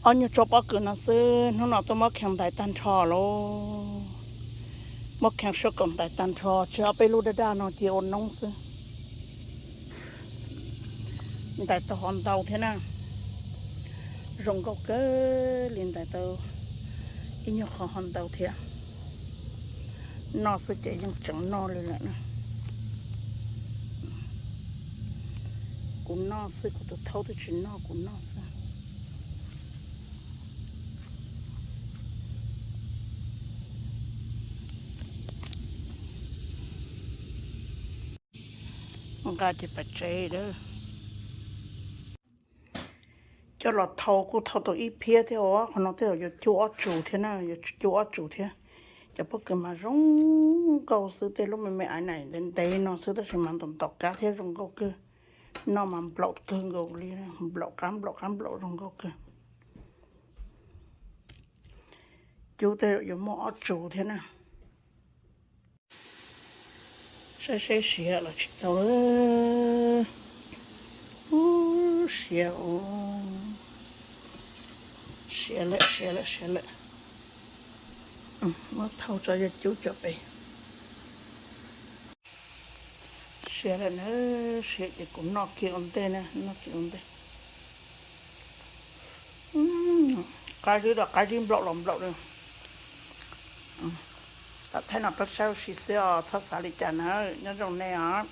Ob nyuag tsob pob kws no xwb, hnub no twb muab kheev ntais tag nrho lauj. Muab kheev suab kaum ntais tag nrho, tseg ob peb lub daj daj no cia ua noob xwb. Ntais tau ho ntau thiab na. Zoo nkauj kawg li, ntais tau ib nyuag qhov ho ntau thiab. Noj xwb ces yeej tseem noj li lawm na. Kuv noj xwb, kuv tus thaub twb tsis noj, kuv noj xwb. Nqa ces pais tsev a. Coj los thau kuj thau tau ib phiab thiab os, qhov no tej zaum yuav cub ob tsus thiab na, yuav cub ob tsus thiab. Cov pob kws mas zoo nkauj xwb, tej lub me me aiv naim ntev ntev no xwb tab sis mas ntom ntom kab thiab zoo nkauj kawg. Noj mas nplaum kawg nkaus li, nplaum qab nplaum qab nplaum zoo nkauj kawg. Cub tej zaum yuav muaj ob tsus thiab na. Saib seb siav los tsis tau. Ub, siav, siav lawm, siav lawm, siav lawm. Muab thau tso, yog cub cov pem. Siav lawm na, siav ces kuv noj kiag ua ntej na, noj kiag ua ntej. Qab zib los qab zib, nplaum los nplaum li. Tam thaij no peb saib ua si xwb os, txhob xav li cas na, nyob zoo nej os.